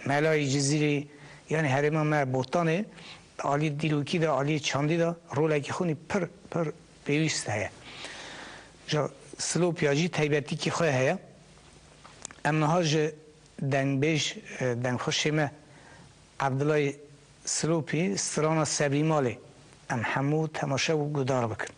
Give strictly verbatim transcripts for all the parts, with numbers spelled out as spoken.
Melayê Cizîrê, yanî herêma me Botanê, alî dîrokî de, alî çandî de rolekî xwe nî pir, pir pêwîst heye. Ji Silopî ya jî taybetîkî xwe heye. Em niha ji dengbêj, e, dengxweşê me Evdilayê Silopî strana Sebrîmalê em hemû temaşe û guhdar bikin.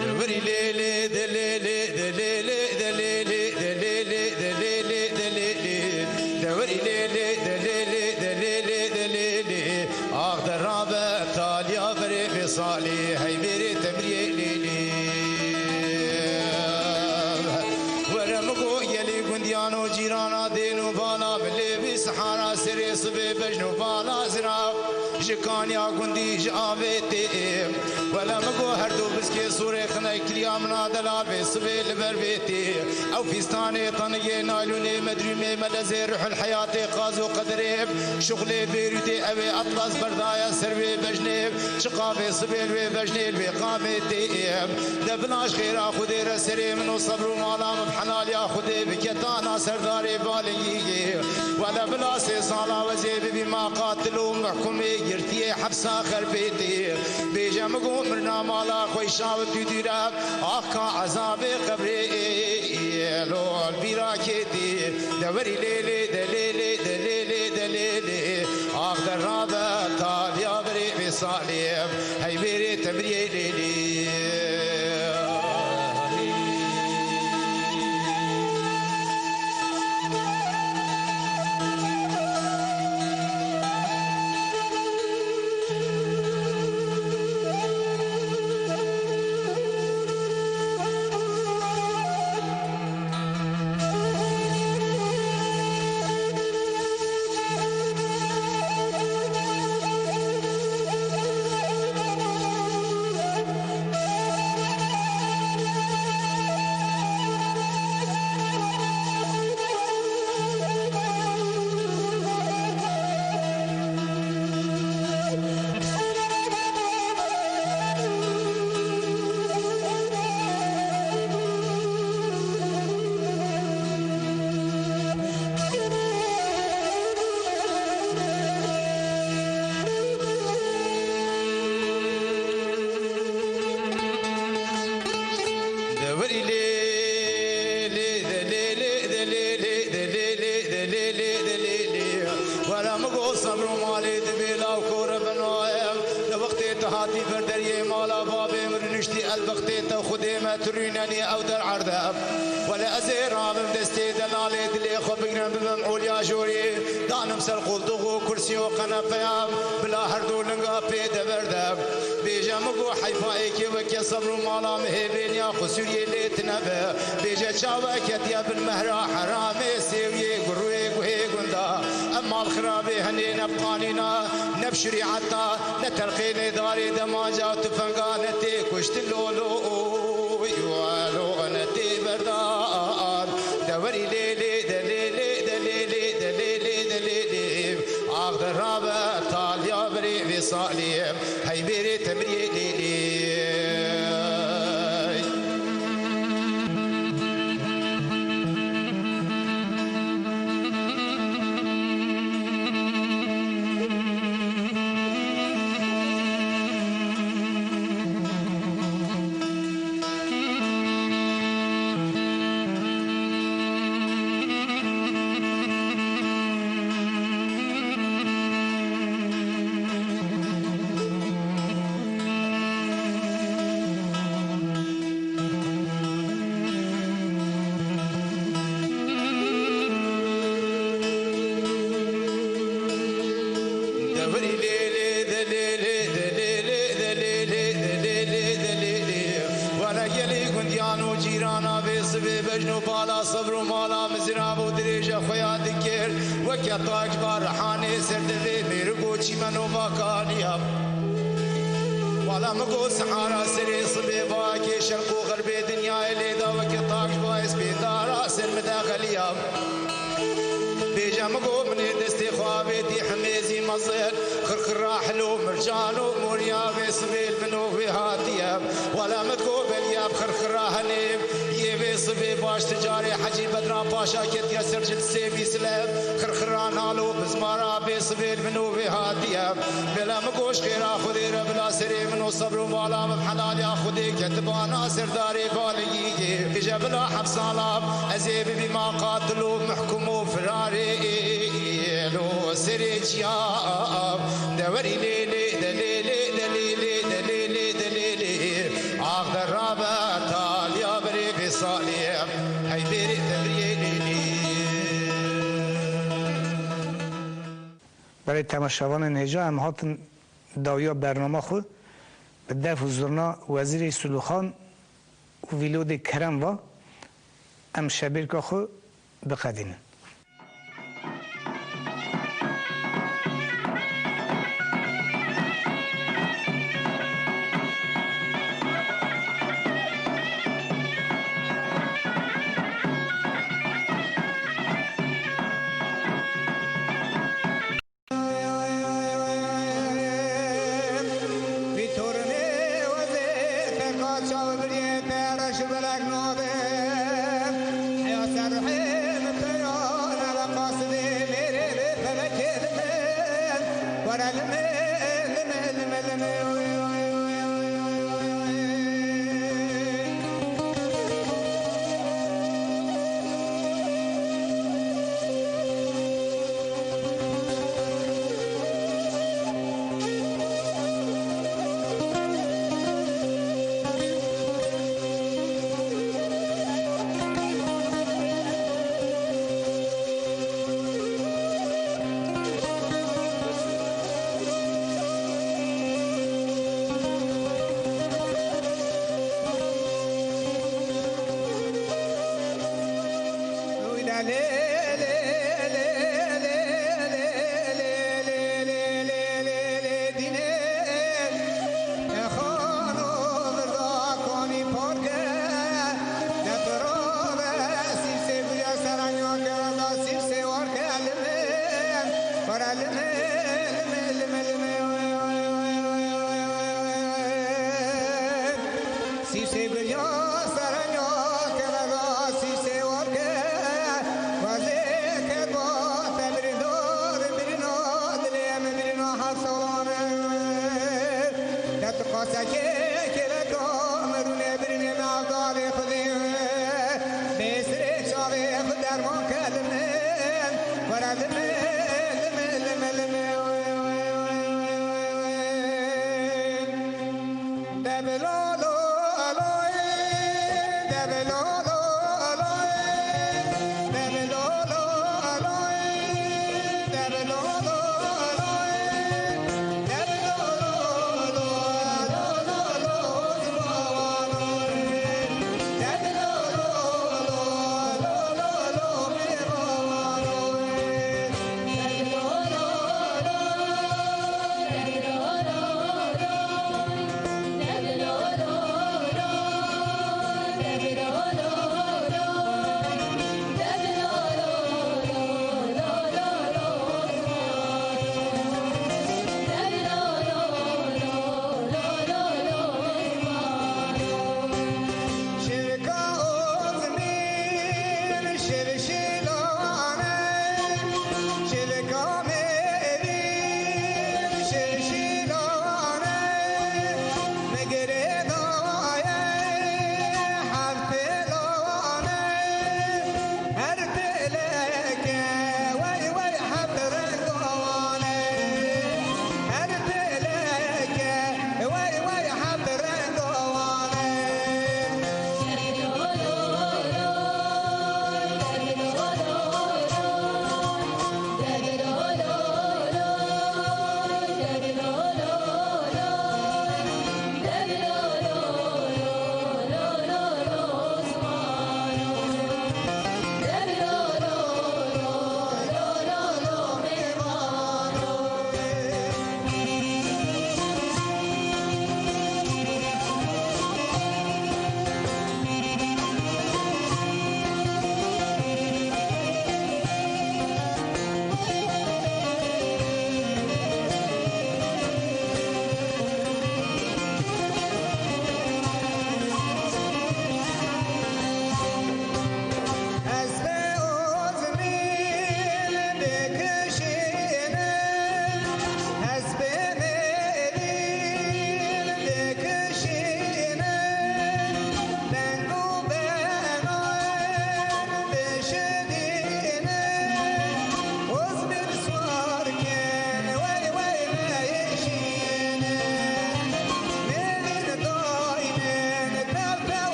Dewerî lê lê de lê lê de lê lê de lê lê de lê lê de lê lê de lê lê de lê lê de lê lê de lê lê de lê lê. Ax de rabe taliya berê vê salê hey bêrê temriyê lê lê. Were min go gelê gundiyan û cîrana dên û bala min lê bî sihara serê sibê bejn û bala zira. Ji kaniya gundî ji avê tê. Wele min got her du bizkê sûrê xine kiliya min a delal vê sibê li ber vê tê. Ew fîstanê tenigê naylûnê medrûmê melezê ruhul heyatê qaz û qederê. Şuxlê bêrûtê ew ê atlas berdaye ser wê bejnê. Çiqa vê sibê li wê bejnê li wê qamê tê. De bila ji xêra Xwedê re serê min û sebr û mala min bi helaliya Xwedê bike tana serdarê balingî. Wele bila sê sala wezê bibî ma qatil û mehkumê girtiyê hepsa xerpêtî. Bêje min got mirna mala xwe şawit û dûre. Ax ka ezabê qebrê lo li bîra kêtî. Dewerî lê lê de lê lê de lê lê de lê lê. Ax de rabe taliya berê vê salê. Hey bêrê temriyê lê lê. Dewerî lê lê de lê lê de lê lê de lê lê de lê lê de lê lê. Were min got sebr û malê dibê law kore binoye. Li wextê tu hatî ber deriyê mala babê min rûniştî, el wextê te Xwedê me tu rûnenî ew der erde. Wele ez ê rabim destê delalê dilê xwe bigirem bibim olya jorê. Danim ser qoltûx û kursî û qenepeya, bila her du linga pê de berde. Bêje min got heyfa êkê weke sebr û mala min hêvêniya qusûriyê lê tine be. Bêje çawe ketiye bin mehra heramê sêwiyê gurûyê guhê gunda. Em mal xirabê henê ne bi qanîna, ne bi şerîeta, ne telqênê darê demanca tufenga, ne tê kuştin lolo. Wî walo ne tê berdan. Dewerî lê lê de lê lê de lê lê de lê lê de lê lê. Ax de rabe taliya berê vê salê. Hey bêrê temiriyê lê lê. Verî lê lê de lê lê de lê lê de lê lê de lê lê de lê lê. Were gelê gundiyan û cîrana vê sibê bejn û bala sebr û mala mizirav û dirêje xwe ya dikir. Weke tac ba rihanê ser devê mêrik û çîmen û vakaniya. Wala min got sihara serê sibê bakê şerq û xerbê dinyayê lê da weke tac ba hespêndara ser min de xeliya. Bêje min got minê destê xwe avêtî hemêzî mezin, xirxira hil û mircan û moriya vê sibê li min û wê hatiye. Wala min got belya bi xirxira henê yê vê sibê baş ti carê Hecî Bedran Paşa ketiye ser cil sêvî sile, xirxira nal û bizmara vê sibê li min û wê hatiye. Bela min got ji xêra Xwedê re bila serê min û sebr û mala min bi helaliya Xwedê ketibana serdarê baligî. Kije bila heft sala ez ê bibîma qatil û mehkum û firarê lo serê çiyan de werî lê lê de lê lê de lê lê de lê lê de lê lê. Ax de rabe taliya berê vê salê hey bêrê te biriyê lê lê. Belê temaşevanên hêja em hatin dawiya bernama xwe bi def û zurna Wezîrê Sûlûxan û Vîlodê Kerem va em şebêrka xwe biqedînin. Sîsê biriya serenya kevera sîsê warke, wezê keba te birîndar birîna dilê em birîna heft salan e. Te tu qasekê keveka mirûnê birînê me avdalê xwedê. Bê sirê çavê xwe derman ke limê, were limê, limê, limê, limê.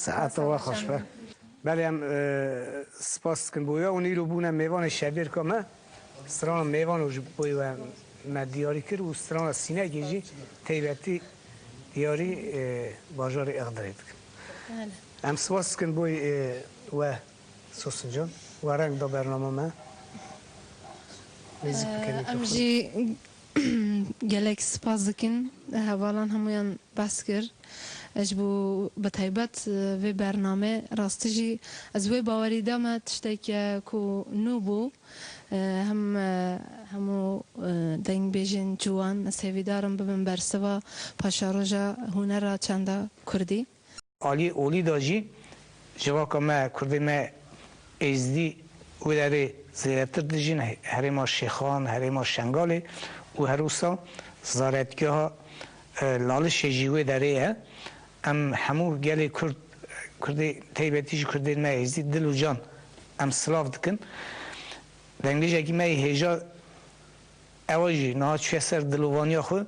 Saeta we xweş be. Belê, em, e, spas dikin bo we û nîro bûne mêvanê şevbêrka me. Strana mêvan û ji bo we me diyarî kir û strana sînekê jî teybetî diyarî, e, bajarê Ixdirê dikin. Belê. Em spas dikin bo, e, we Sosin can. We reng da bernama me. Nêzîk bike Em mikrofon. Jî gelek spas dikin. Hevalan hemûyan behs kir. Ji bo bi taybet, e, vê bername rastî jî ez wê bawerî da me tiştekî ku nû bû. E, hem, e, hemû, e, dengbêjên ciwan ez hêvîdar im bibin bersiva paşeroja hunera çanda kurdî. Aliyê olî de jî civaka me, kurdê me êzdî wê derê zêdetir dijîn, herêma Şêxan, herêma Şengalê û her wisa zaretgeha, e, Lalişê jî wê derê ye. Em hemû gelê kurd, kurdê, teybetî jî kurdên me êzdî dil û can em silav dikin. Dengbêjekî me yê hêja ewa jî niha çûye ser dilovaniya xwe.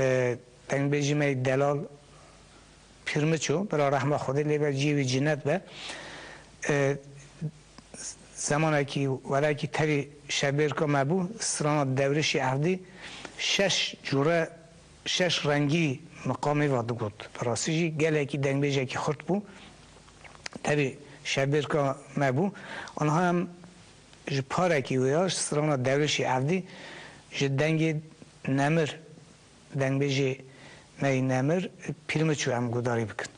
E, dengbêjî me yê delal Pîrmiço, bira rehma Xwedê lê be, cihê wî cinet be. E, zemanekî werekî tevî şevbêrka me bû, strana Dewrişî Evdî şeş cûre, şeş rengî miqamê ve digot. Bi rastî jî gelekî dengbêjekî xurt bû. Tevî şevbêrka me bû. Aniha em ji parekî wê ya, ji strana Dewrişî Evdî, ji dengê Nemir, dengbêjê me yê Nemir, Pîrmiço em guhdarî bikin.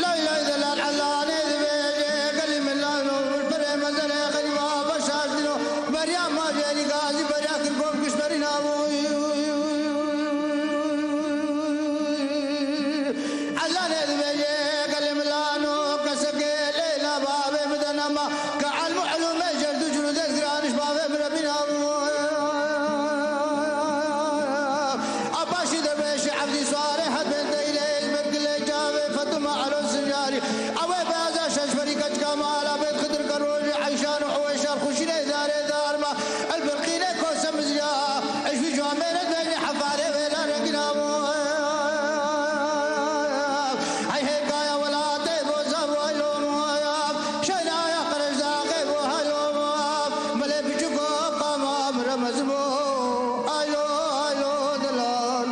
Lay lay delal Ellanê dibêje, gelî min lay lo, berê mezere xerîba beşaş dino, beriya ma jêrî gazî beriya Kirkok giş berî nabû. Ellanê dibêje, gelî min lano, kesekê leyla bavê bide nema, ke elm û elûmê jêr du cûr û dest giran iş bavê bire bîna bû. Abaşî debêşî Evdî Sarê het bên deylê, ji ber gilê çavê Fetûma Elo Sincarî. Ew ê beza şeş berî keçika mala bêt Xidir ke rojê Eyşan û Ewêşan xuşînê darê darma. El Bilqînê kose mizra. Eş wî camêre dengê hefarê wêla rengîna bû. Hey hêkaya welatê bo zav waylo. Şehraya Qereşdaxê bo halo. Belê biçûko qama mire mezin bû. Alo, alo, delal.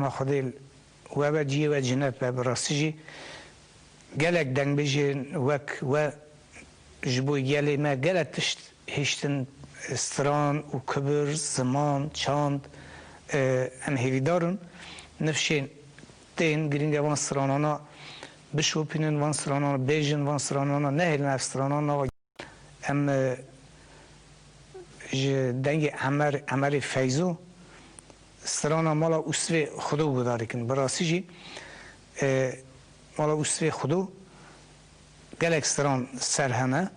Xwedê we be cihê we cinet be, bi rastî jî gelek dengbêjên wek we ji bo gelê me gelek tişt hiştin, stran û kibir, ziman, çand, e, em hêvîdar in. Nifşên tên girîng e van stranana bişopînin, van stranana bêjin, van stranana nehêlin ev stranana nava. Em, e, ji dengê Emer, Emerê Feyzo strana Mala Usrê Xudo guhdar dikin. Bi rastî jî, e, Mala Usrê Xudo gelek stran ser hene.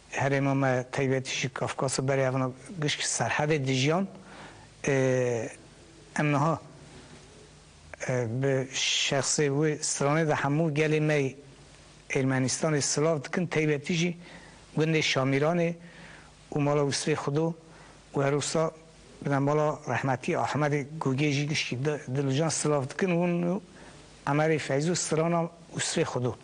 Herêma me taybetî jî Kafkasê berê evna gişk Serhedê dijiyan. E, em niha, e, bi şexsê wê stranê de hemû gelê me yê Ermenistanê silav dikin, taybetî jî gundê Şamîranê û Mala Usrê Xudo û her wisa bi mala rehmetî Ahmedê Gogê jî gişkî di-, dilucan silav dikin û Emerê Feyzo strana Usrê Xudo.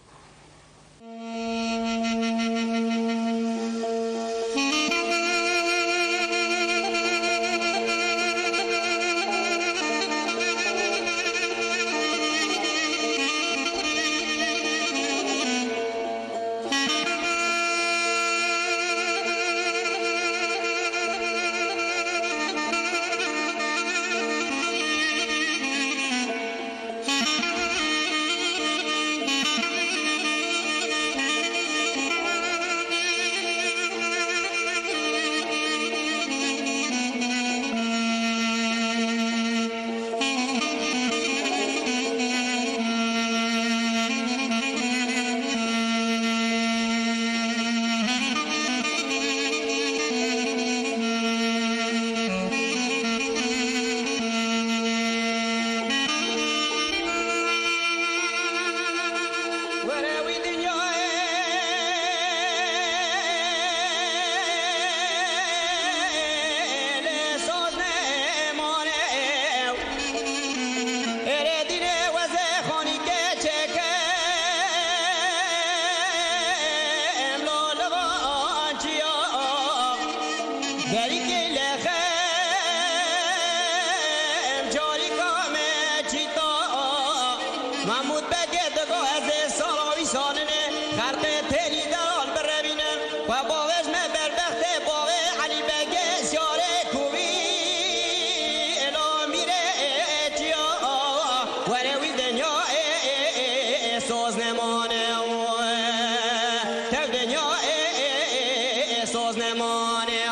Were wî dinyayê lê soz nemane. Êrê dînê weze xanî keçeke em lo li van çiya. Derîkê lexem carîka me çîta. Mahmûd Begê digo ez ê sala wî sanine, xertê têlî delal birevîne. Xwe bavêj me berbextê bavê Elî Begê siyarê kuvî êla mîrê çiya. Were wî dinya ê, ê, ê, ê, soz nemane. Tev dinya ê, ê, ê, ê, soz nemane.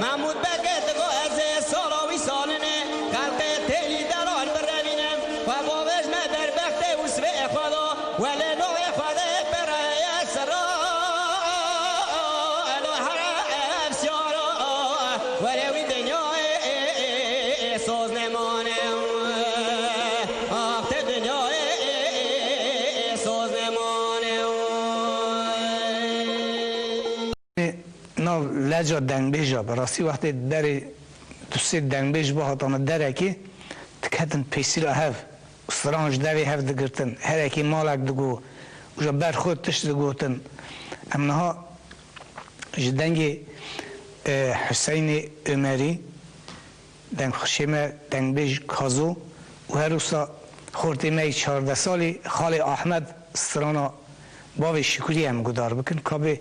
Mehmûd Bege digo ez ê sala wî salinê, xelqê têlî deran birevînim. Xwe bavêj me derbextê û sibê xwe da, welê navê xwe de pere ye sira. Elo here ev siyara, welê wî dinyayê soz nemane. Ax te dinyayê soz nemane. Nav leca dengbêja, bi rastî wextê berê tu sê dengbêj bihatane derekê, diketin pêsîra hev, stran ji devê hev digirtin, herekî malek digo, uca ber xwe tişt digotin. Em niha ji dengê, e, Huseynê Omerî, dengxweşê me, dengbêj Kazo û her wisa xortê me yê çardeh salî, xalê Ahmed, strana Bavê Şikurî em guhdar bikin. Kabê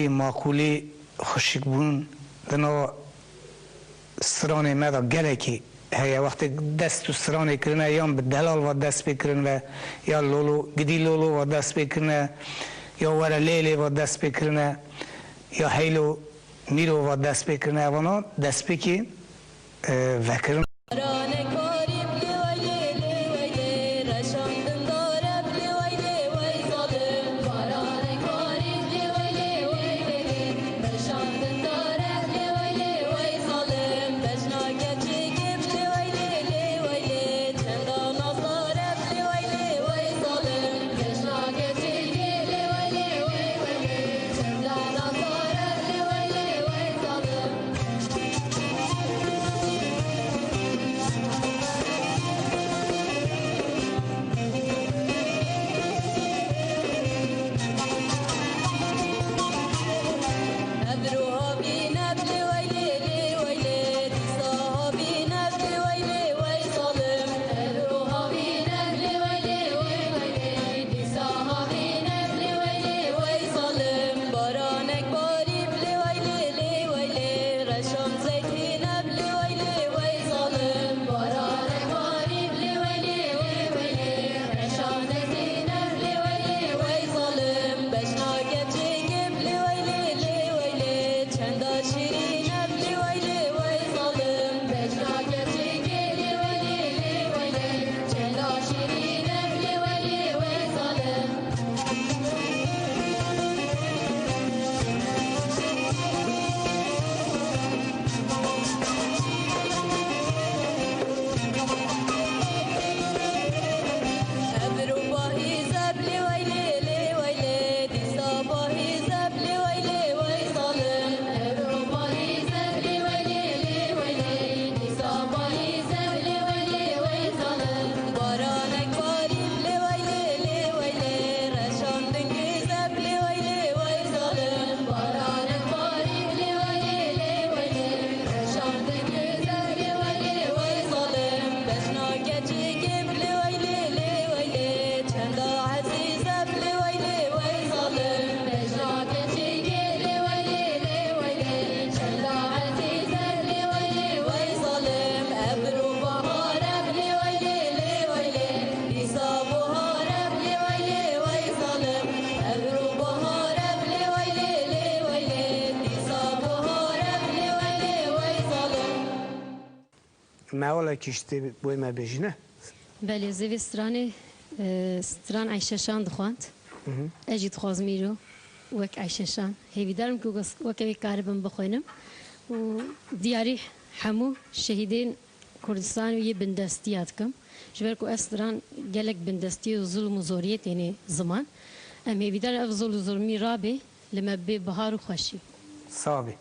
Maqûlî xweşikbûn di nava stranê me de gelekî heye. Wextê dest û stranê kirine, yan bi delal ve dest pê kirin ve, ya lolo, gidî lolo ve dest pê kirine, ya were lêlê ve dest pê kirine, ya heylo mîro ve dest pê kirine. Evana destpêkê, e, vekirin. Mewalekî ji tê boy me bêjî ne? Belê, zêvê stranê, e, stran Eyşe Şan dixwand. Hı hı. Ez jî dixwazim îro wek Eyşe Şan. Hêvîdar im ku wek-, weke wê karibim bixwînim. Û diyarî hemû şehîdên Kurdistan û yê bindestiya dikim. Ji ber ku ez stran gelek bindestiyê û zulm û zoriyê têne ziman. Em hêvîdar in ev zul û zulmî rabe. Li me bê bihar û xweşî. Sax bî.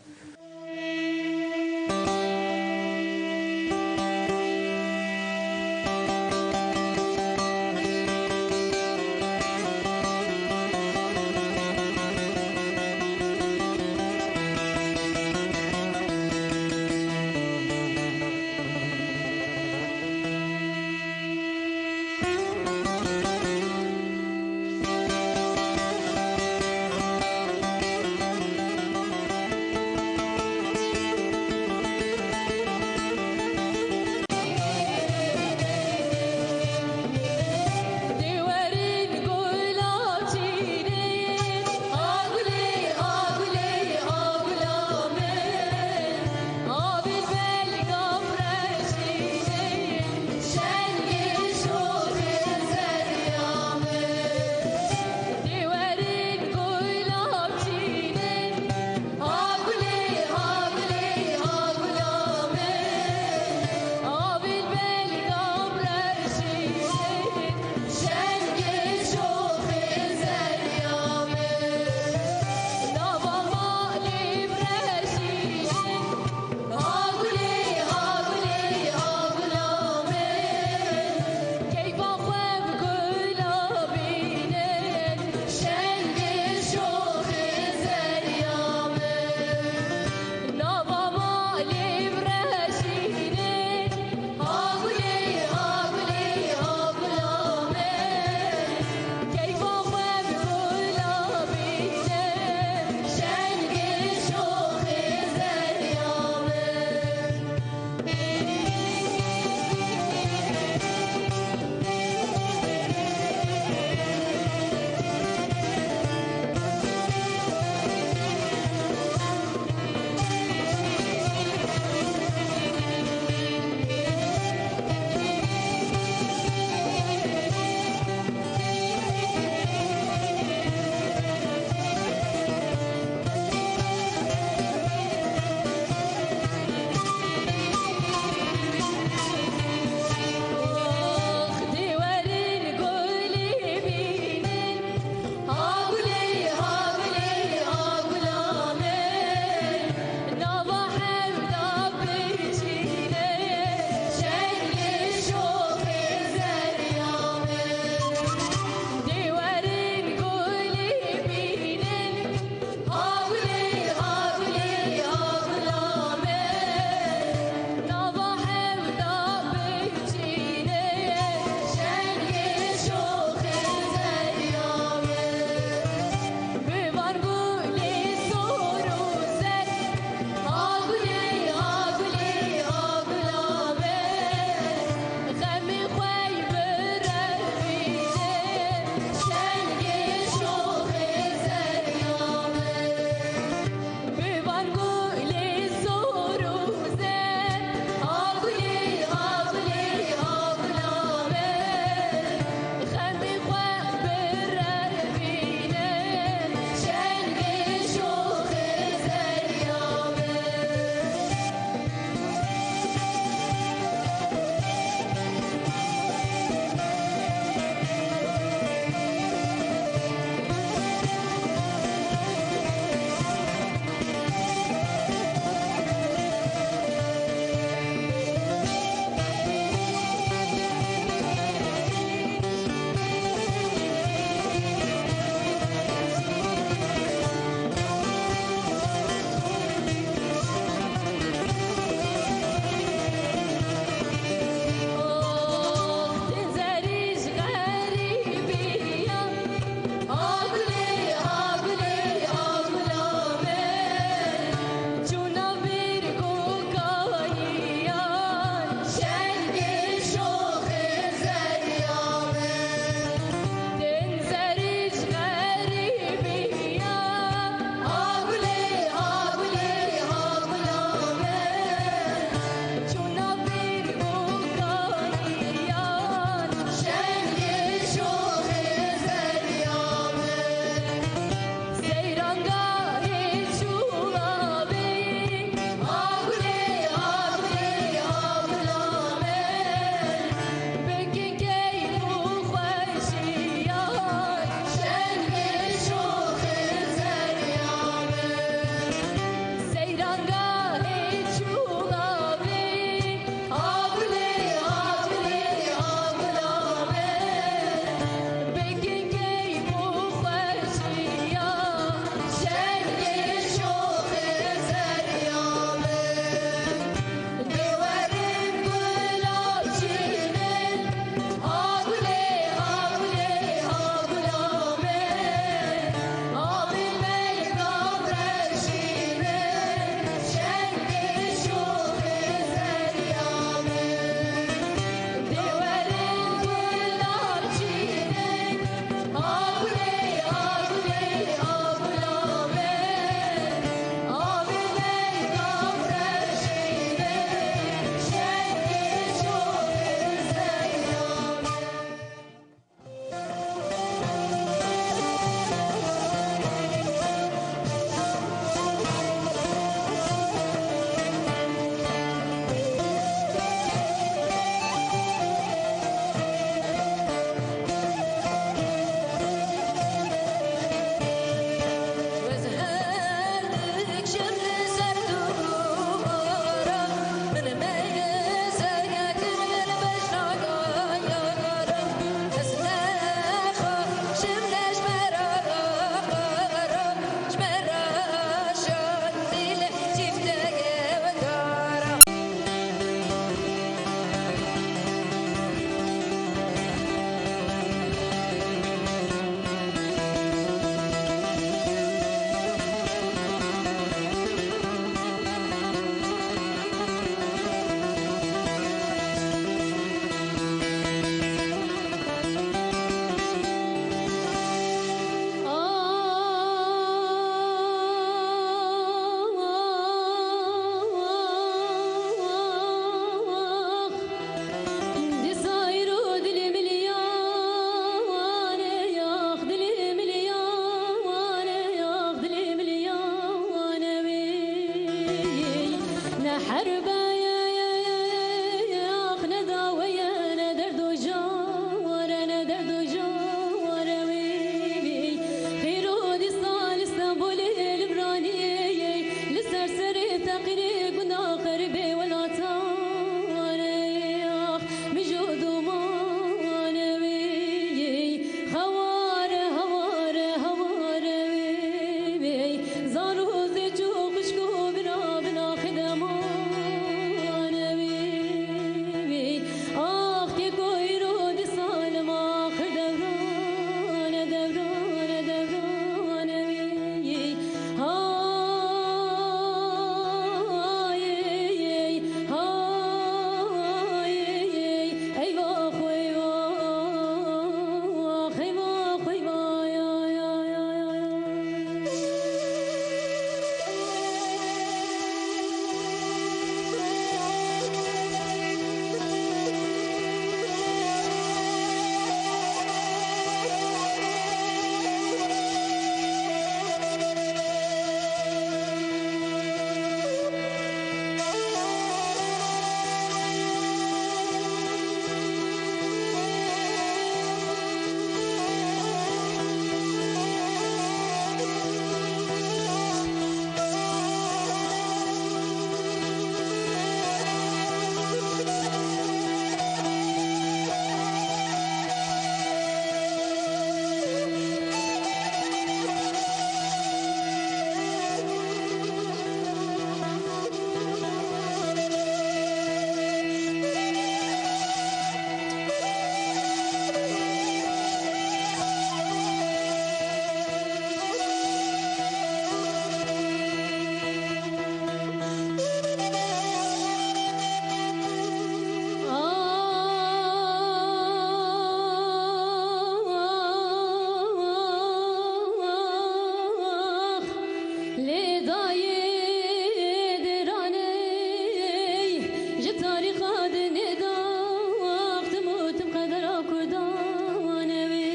Dinê daxtim û tim qedera Kurdan e wê.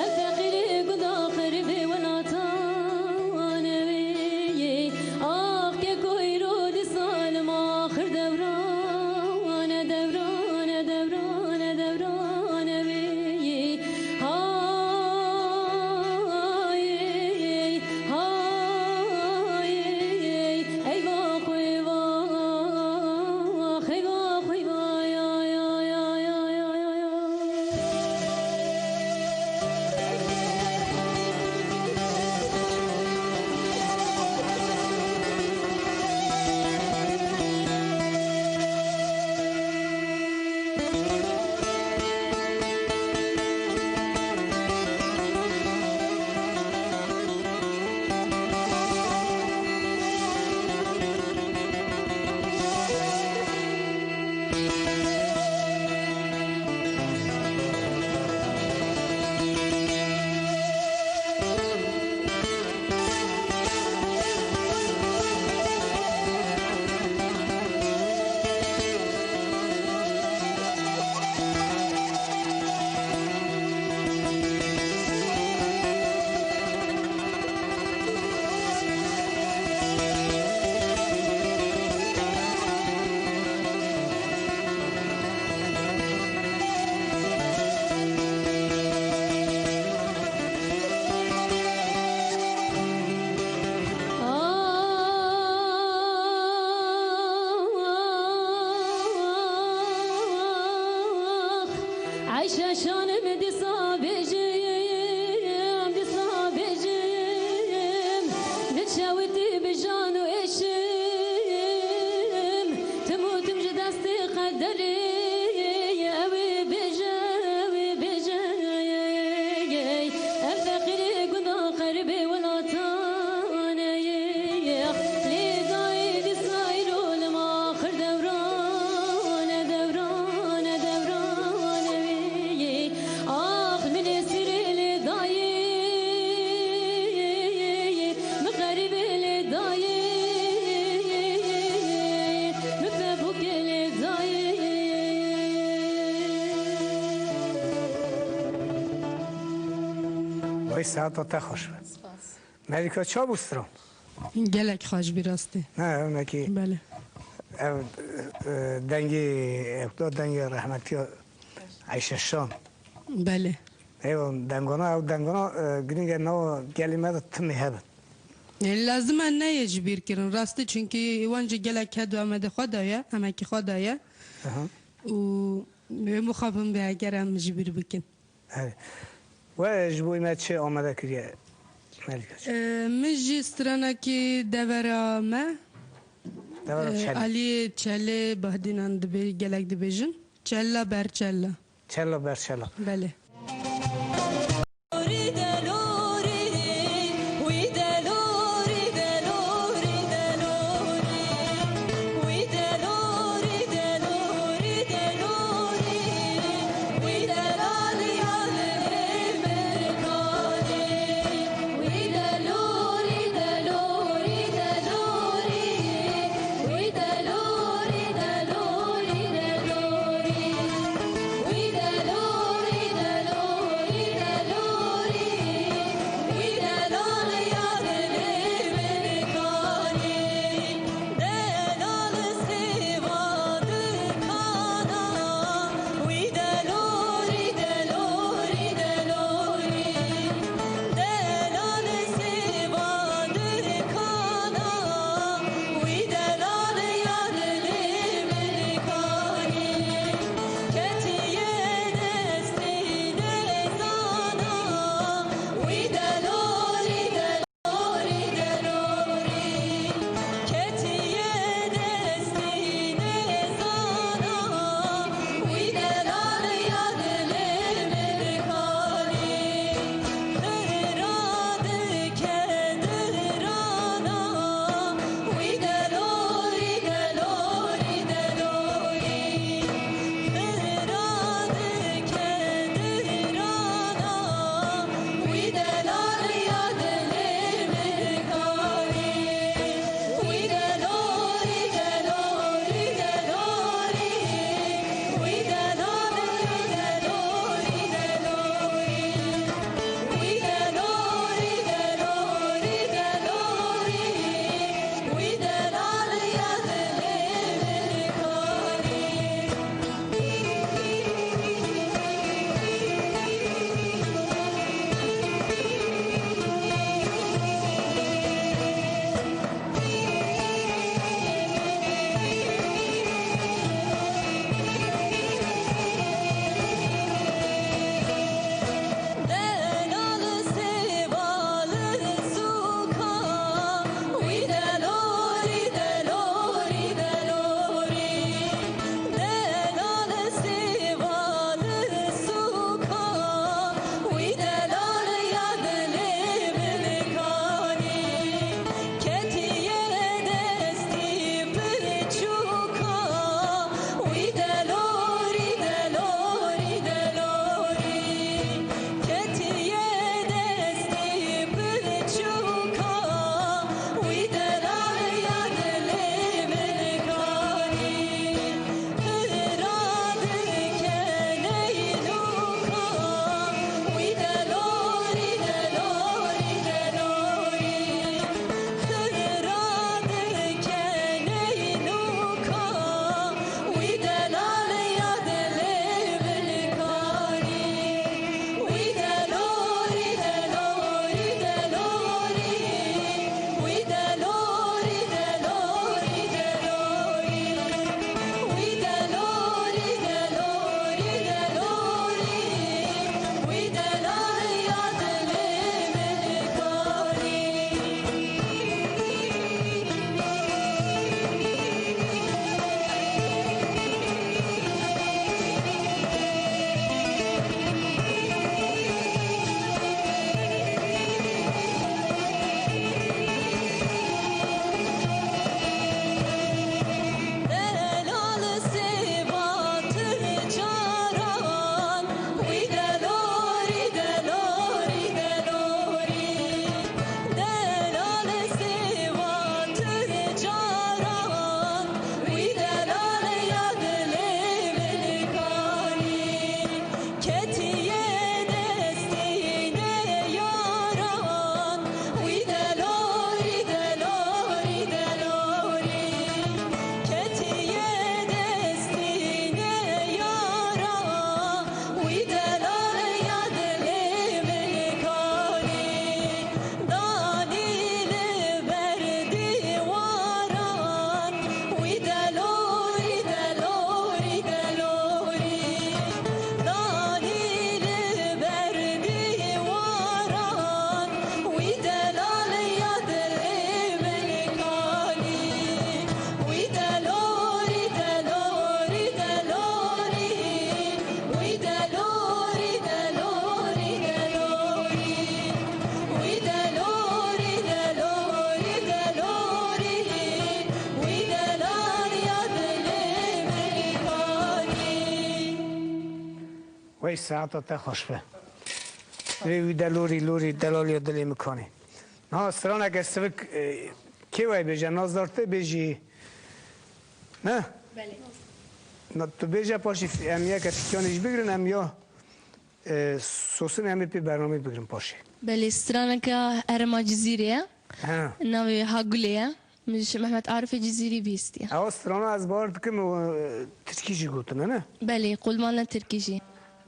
Ev feqîrê gunda xeribê welatan e wê. Ax keko îro dîsa li ma xir dewran e, dewran e, dewran e, dewran e wê. Hayê, hayê, eyvah, eyvah, eyvah, eyvah, ya, ya. Ax, Eyşe şanim dîsa bêjim, dîsa bêjim, diçewitî bi jan û êşim, tim û tim ji destê qederê, ew ê bêje, ew ê bêje. Ev feqîrê gunda xeribê welatan e, lê dayê dîsa îro li ma xir dewran e, dewran e, dewran e wê. Ax min ê sîrê lê dayê, min xeribê lê dayê, min pebûkê lê dayê. Vay saeta te xweş be. Spas. Melîka, çawa bû stran? Gelek xweş bî rastî. Ne, ev nekî. Belê. Ev, e, dengê, ev da dengê rehmetiya Eyşe Şan. Belê. Ev dengana, ev dengana, e, girîng e, nava gelê me de timî hebe. E, lazim e neyê ji bîr kirin rastî, çunkî wan jî gelek hedu Amedê xwe daye, emekî xwe daye. Aha. Û wê mixabin be eger em ji bîr bikin. Erê. We ji bo me çi amade kiriye, Melîka? Ee, min jî stranekî devera me, Devera ee, Çelê. Aliyê Çelê Bahdînan dibê-, gelek dibêjin. Çella ber çella. Çella ber çella. Belê. Wî delorî, delorî, delorî, ketiye destê piçûka, wî delal ya dilê min kanî, pira dike neynûka, wî delorî, delorî, delorî. Delal sêva tu caran, wî delorî, delorî, delorî. Delal sêva tu caran, wî delal ya dilê min kanî. Ketiye destê neyaran, wî delorî, delorî, delorî. Ketiye destê neyaran, wî delal ya dilê min kanî. Danî li ber dîwaran, wî delorî, delorî, delorî. Danî li ber dîwaran, wî delal ya dilê min kanî. Wî delorî, delorî, delorî. Wî delorî, delorî, delorî. Wî delorî, delorî, delorî. Wî delal ya dilê min kanî. Wey saeta te xweş be. Vê wî delorî, lorî, delal ya dilê min kanî. Niha stranek ez sivik, e, kê wey bêje? Nazdar te bêjî. Ne? Belê. Na, tu bêje paşî f-, em yeke fîkyanê jî bigrin, em ya, e, sosin em ê pê bernamê bigrin paşê. Belê, straneke herêma Cizîrê ye. Ha. Navê Hagulê ye. Min ji Mehmet Arifê Cizîrî bihîstiye. Ewa strana ez bawer dikim, e, tirkî jî gotine, ne? Belê, qolmana tirkî jî.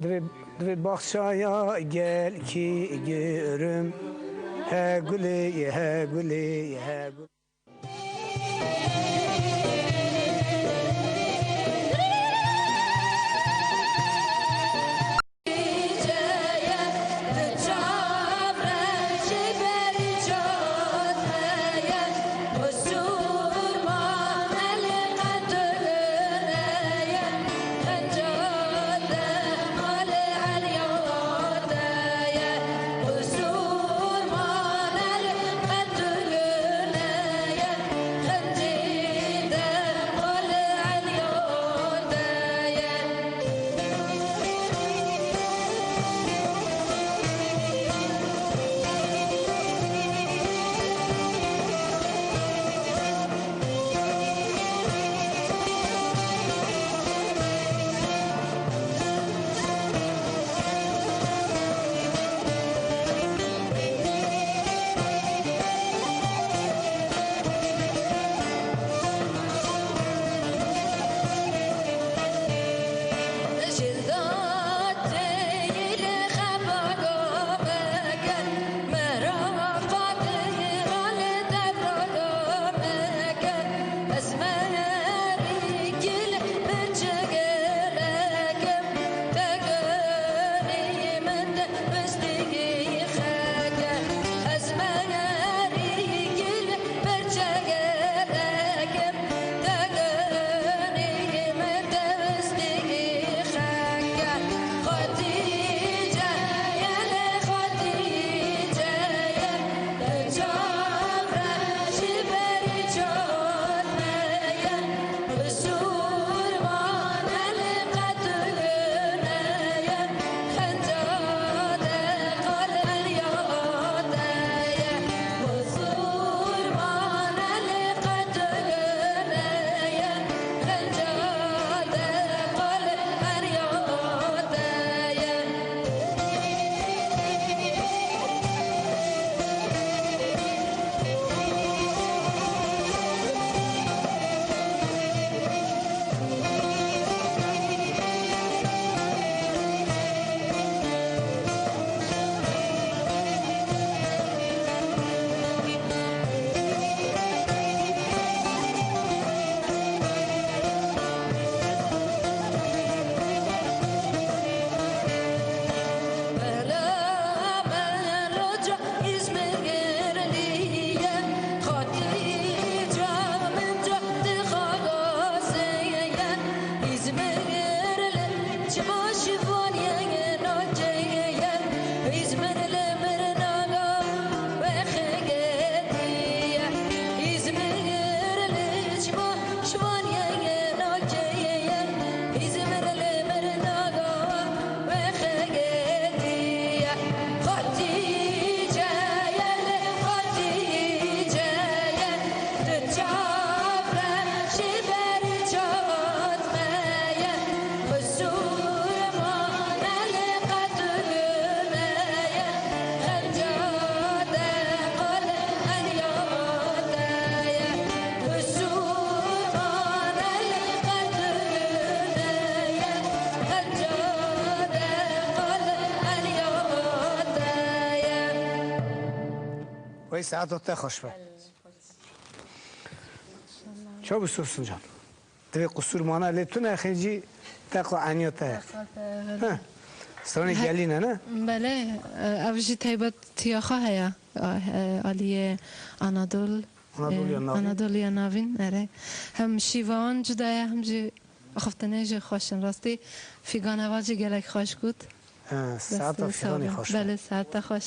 Divê, divê baxçaya gel ki görüm. He gulê, he gulê, he gulê. Îzmir li çima şivaniyê nakeye, Îzmir li mirnaga we xegetiye. Îzmir li çima şivaniyê nakeye, Îzmir li mirnaga we xegetiye. Xatîce ye, li Xatîce ye. Tu çav re ji ber çavat me ye, qisûr mane li qet me ye, xenca te qal eniya te ye, qisûr mane li qet me ye, xenca te qal eniya te ye. Wey saeto te xweş be. Çawa bû Sosin can? Divê qusûr mana lê tune, xêncî teqla eniya te ye. Teqla te, Heh. Stranê He- gelî ne, ne? Belê, ev jî taybetiya xwe heye. A-, e, aliyê Anadol, Anadoliya e, Navîn. Anadoliya Navîn, erê. Hem şîva wan cuda ye, hem jî xiftinê jî xweş in. Rastî fîgan eva jî gelek xweş got. He, saeta Destê fîganê sağ be. Xweş be. Belê, saeta xweş.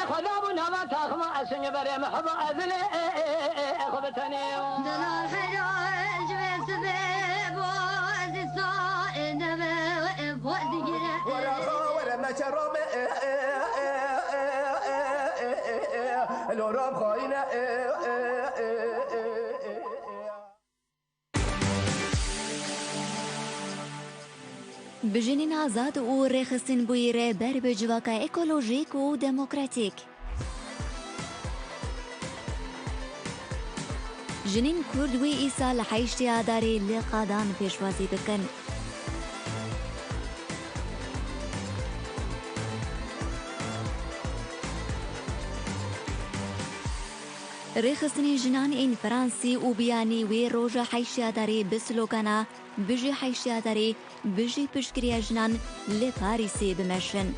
Xweda bû nava taxima ez çingê berê miheba ez lê xwe bi tenê. Delal heyra ji vê sibê bo ez îsa ê neve ê bo digire. Were xwe were meçe rame. Lo ram xayine. Bi jinên azad û rêxistin bûyî rêber bi civaka ekolojîk û demokratîk. Jinên Kurd wê îsal heştê Adarê li qadan pêşwazî bikin. Rêxistinên jinan ên Fransî û biyanî wê roja heştê Adarê bi slogana "Bijî heştê Adarê, bijî piştgiriya jinan" li Parîsê bimeşin.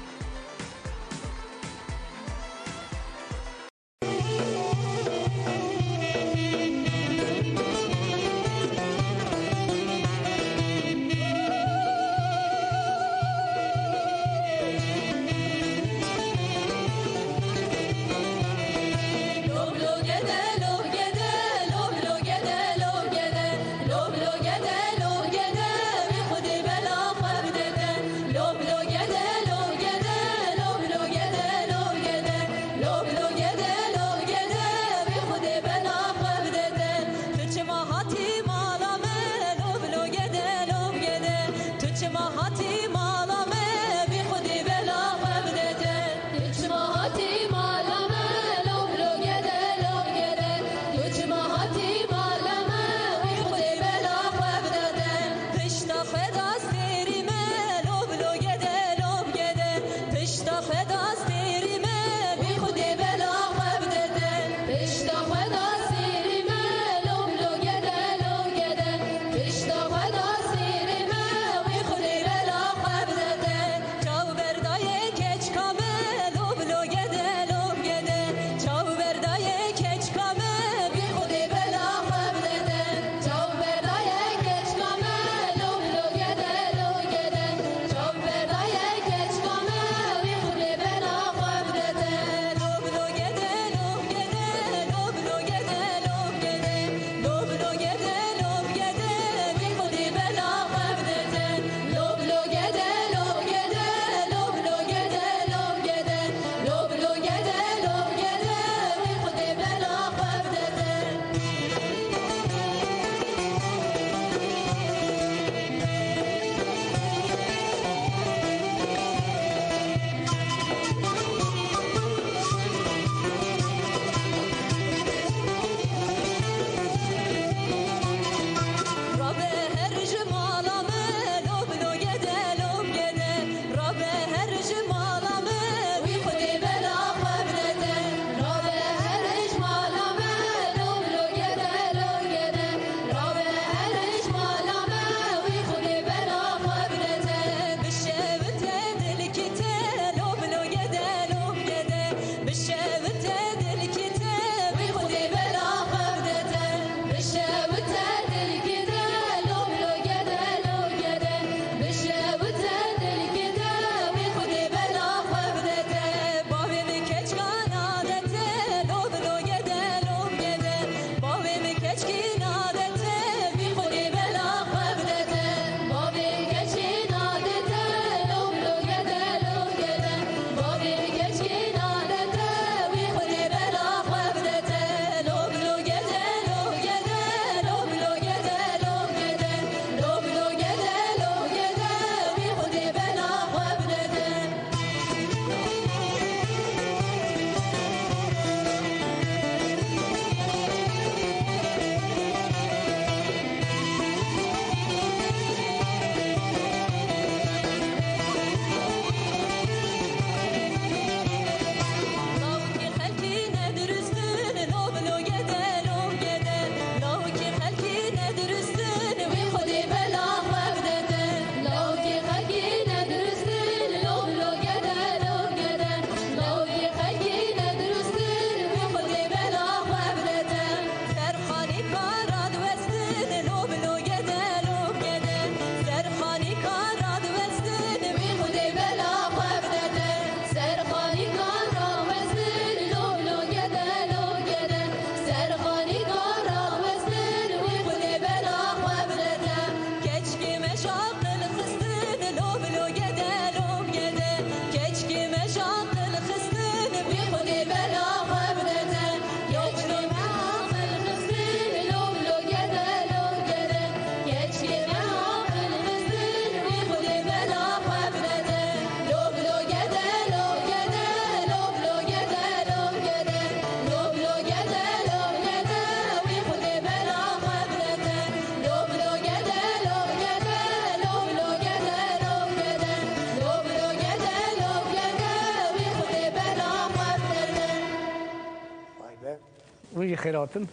Hûn jî xêr hatin.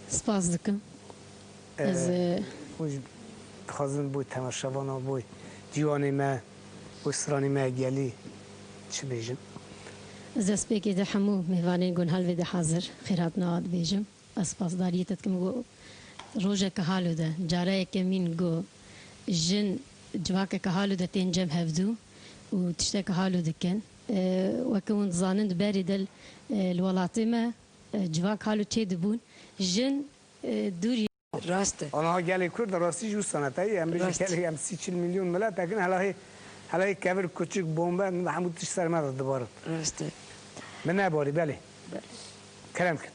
Spas dikim. Ee, Ez, e, hûn jî dixwazin bo temaşevana, bo cîwanê me, bo stranê me gelî çi bêjin? Ez destpêkê de hemû mêvanên gunhelvê de hazir xêrhatina dibêjim. Ez spasdariyê te dikim ku rojeke halo de, cara yekemîn ku jin civakeke halo de tên cem hevdû û tişteke halo dikin. E, weke hûn dizanin di berê de, e, li welatê me, e, civak halo çêdibûn. Jin, e, dûrî Rast e. Aniha gelê Kurd rastî jî wisa ne teyî. Em bijî Rast. Gelê em sî çil milyon miletek in. Helahê, helahê kevir kuçik bombe hemû tişt ser me de dibarin. Rast e. Min nebarî, belê. Belê. Kerem kin.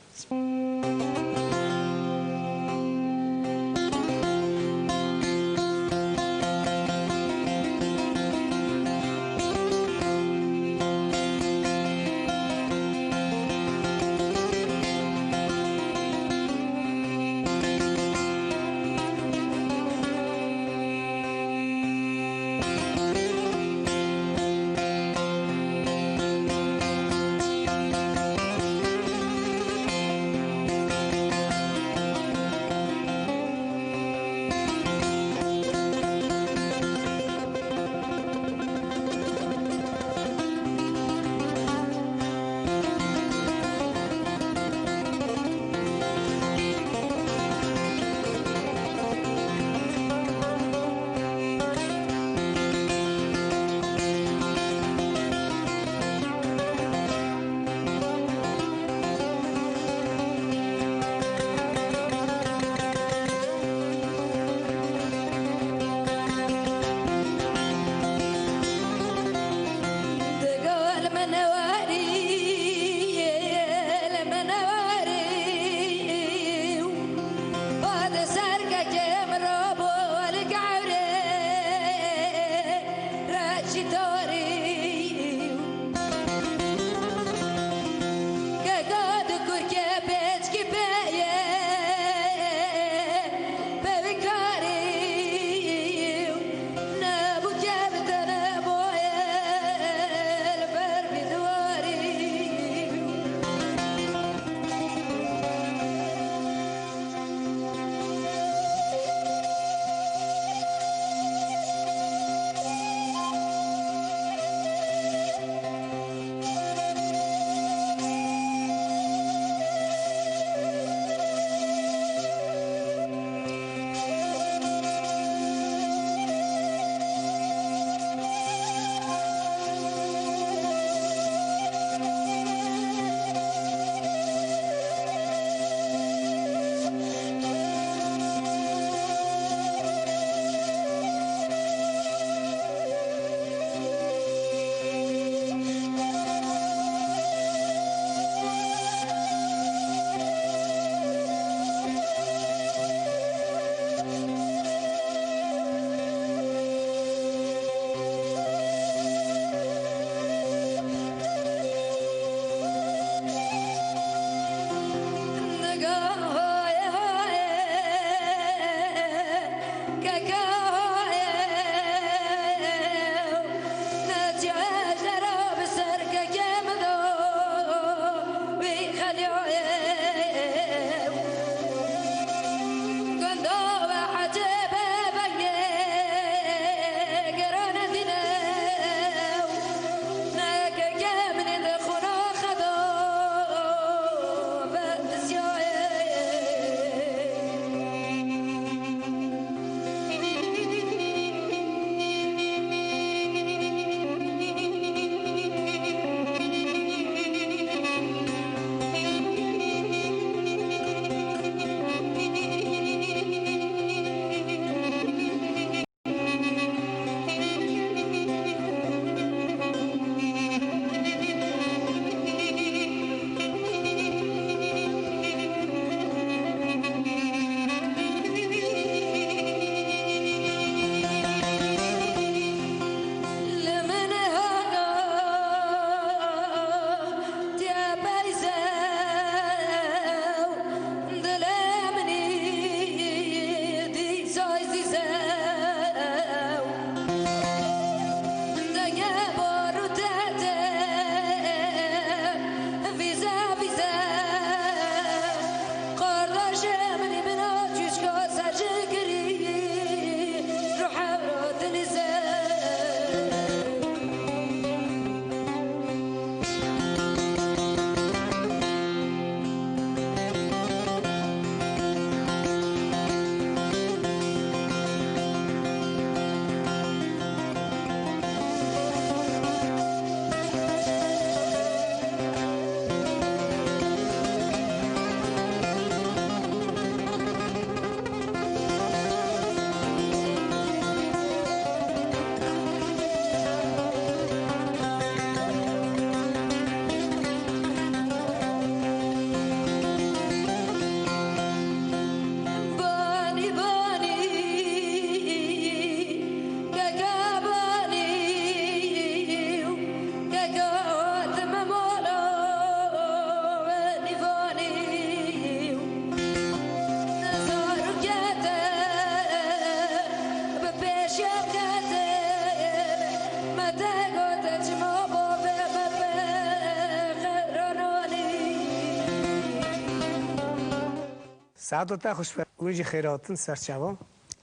Saeta te xweş be. Hûn jî xêr hatin ser çava.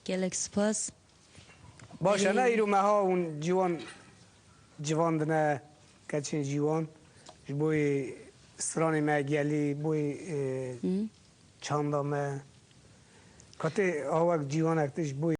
Gelek spas. Baş e, ne îro meha hûn ciwan civandine, keçên ciwan ji bo stranê me gelî, bo, e, çanda me. Katê awek ciwanek tê ji bo